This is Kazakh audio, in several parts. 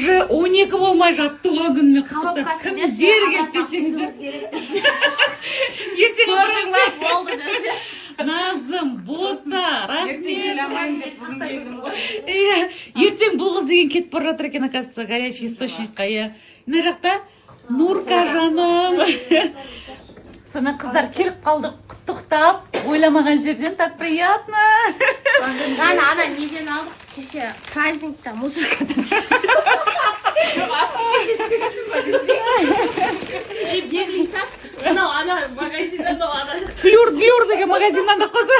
Уже 12 болмай жатты, туған күніме құттықтап Коробкасы. Кімдер келді десеңіздер, ертең Көрдің ба, болды десе. Назым, Бота, Ертең келе рахмет. алмаймын деп бүгін келдім ғой. Иә, ертең бұл қыз деген кетіп бара жатыр екен, оказывается, горячий источникқа. Иә, мына жақта Нурка жаным. Сонымен, қыздар келіп қалды құттықтап ойламаған жерден, так приятно. Ана ана неден алдық кеше, праздникта, музыкадан. И бегай, Саш, мынау ана магазиннен, мынау ана жақта. Флюр Флюр деген магазиннан да қоса.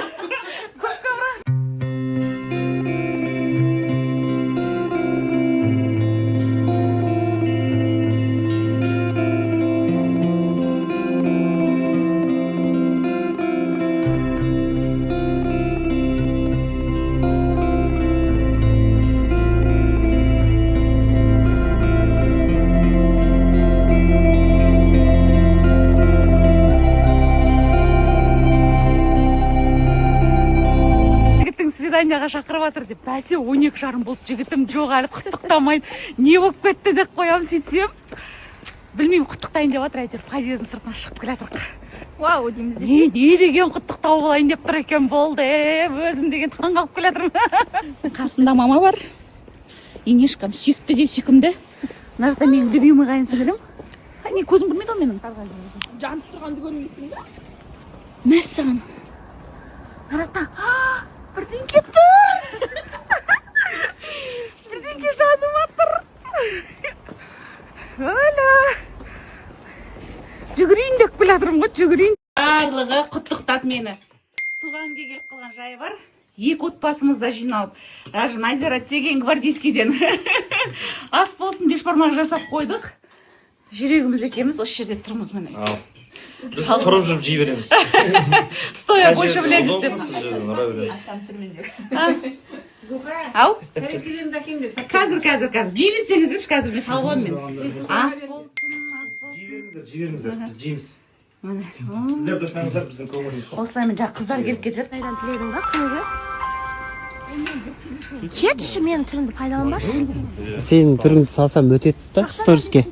Жігіттің свиданияға шақырып жатыр деп, бәсе, 12:30 болды, жігітім жоқ әлі, құттықтамайды, не болып кетті деп қоямын. Сөйтсем, білмеймін, құттықтайын деп жатыр әйтеуір. Подъездің сыртына шығып келе жатырмық. Вау дейміз. Не не деген құттықтау болайын деп тұр екен болды, өзім деген таңқалып келе жатырмын. Қасымда мама бар, енешкам, сүйікті де сүйкімді. Мына жақта менің любимый қайын сіңілім. Не, көзім көрмейді ғой менің. Жанып тұрғанды көрмейсің ба? Мәссаған, мына жақта бірдеңке тұр, бірдеңке жанып жатыр. Оля, жүгірейін деп келе жатырмын ғой, жүгірейін. Барлығы құттықтады мені. Туған күнге келіп қалған жайы бар, екі отбасымыз да жиналып, даже Надира деген гвардейскийден ас болсын, бешбармақ жасап қойдық. Жүрегіміз екеуміз осы жерде тұрмыз, міне. Ал. Біз тұрып жүріп жей береміз. Стоя Қай больше жерде влезет удобно, деп. сол жерден ұра береміз. Ау. Тәрелкелеріңді әкеліңдер. Қазір, қазір, қазір жей берсеңіздерші, қазір мен салып аламын. Мен ас болсын, ас болсын. Жей беріңіздер, жей беріңіздер. Біз жейміз. Міне. Сіздер дұрсаңыздар, біздің көңіліміз тоқ. Осылай, мен жаңа қыздар келіп кетіп еді. Қайдан тіледің ба күніге? Кетші, менің түрімді пайдаланбашы. Сенің түріңді салсам, өтеді да сториске.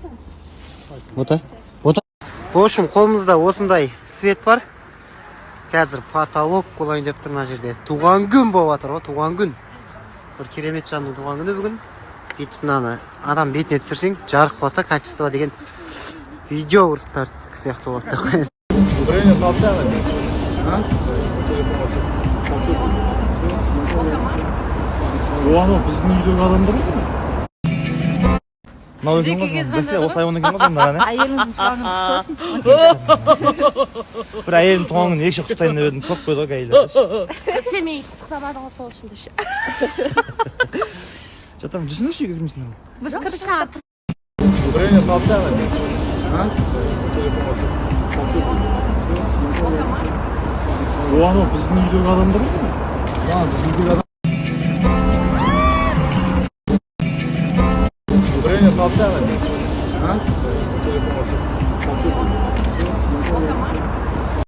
Ота, ота. В общем, қолымызда осындай свет бар. Қазір потолок болайын деп тұр. Мына жерде туған күн болып жатыр ғой, туған күн, бір керемет жанның туған күні бүгін. Бүйтіп мынаны адам бетіне түсірсең, жарық болады да, качество деген видеографтар сияқты болады да қоясың. Біреуіне салып та. О, анау біздің үйдегі адамдар ғой. Мынау екен ғой, бәсе, осы айуан екен ғой звондаған, иә? Әйеліңіздің туған күні құтты болсын. Бір әйелімнің туған күнін ерекше құттықтайын деп едім, көп қойды ғой әйелдер. Сен мені құттықтамадың ғой, сол үшін депші. Жатамын, жүрсіңдерші, үйге кірмейсіңдер ме? Біз кірдік сағат. Біреуіне салып та. О, анау біздің үйдегі адамдар ғой. Біздің үйдегі адам. Біреуіне салып та.